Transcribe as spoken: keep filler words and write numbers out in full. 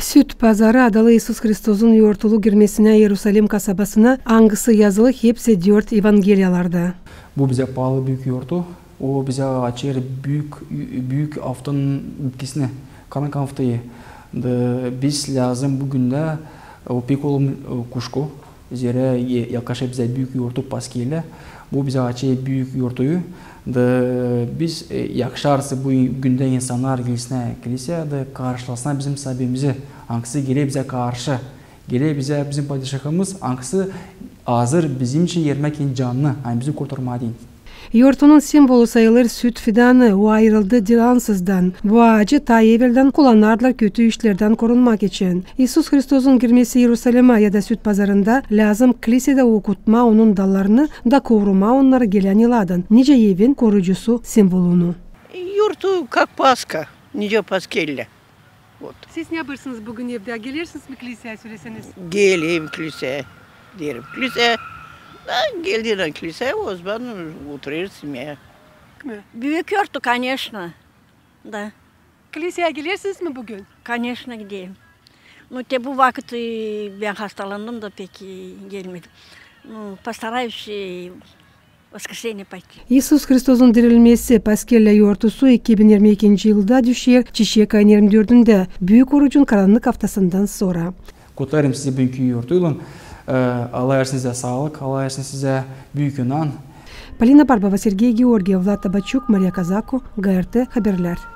Süt pazarı adalı İisus Hristosun yortulu girmesinä İerusalim kasabasına, angısı yazılı hepsi dört Evangeliyalarda. Bu bizä paalı büük yortu. O bizä açêr büük, büük aftanın bitkisini, Karanlık aftayı. Da biz lääzım bu gündä, o pek olum, e, kuşku. Zerä e, yaklaşêr bizä büük yortu Paskellä. Bu bizä açêr büük yortuyu. Da biz, e, yakışarsa bu gündä insannar gelsin kliseyä da karşılasın bizim Saabimizi, angısı geler bizä karşı. Geler bizä bizim Padişahımız, angısı hazır bizim için ermäk canını, ani bizi kurtarmaa deyni. Yortunun simvolu sayılêr süt fidanı, o ayırıldı dilansızdan. Bu aacı taa eveldän kullanardılar kötü işlerdän korunmak için. İisus Hristosun girmesi İerusalimä ya da süt pazarında lääzım kliseyä okutmaa onun dallarını da korumaa onnarı gelän yıladan, nicä evin koruyucusu simvolunu. Yortu как Пасха, nicä Paskellä. Вот. Siz ne yapêrsınız bugün evdä? Gelersiniz mi kliseyä, söläseniz? Gelim kliseyä. Derim kliseyä. Da geldiynän kliseyä, o zaman oturêrız imää. Büük yortu, конечно. Da. Kliseyä gelersiniz mi bugün? Конечно, giderim. Ну, te bu vakıt, e, bän hastalandım da pek, e, gelmedim. Ну, постараюсь, e, воскресенье пойти. İisus Hristosun dirilmesi, Paskellä yortusu, iki bin irmi ikinci yılda düşer çiçek ayın irmi dördündä, büük orucun Karanlık aftasından sora. Kutlarım sizi büünkü yortuylan. E, Allah versin sizä saalık, Allah versin sizä büük inan. Polina Barbova, Sergey Georgiev, Vlad Tabaçuk, Mariya Kazako, GRT Haberlär.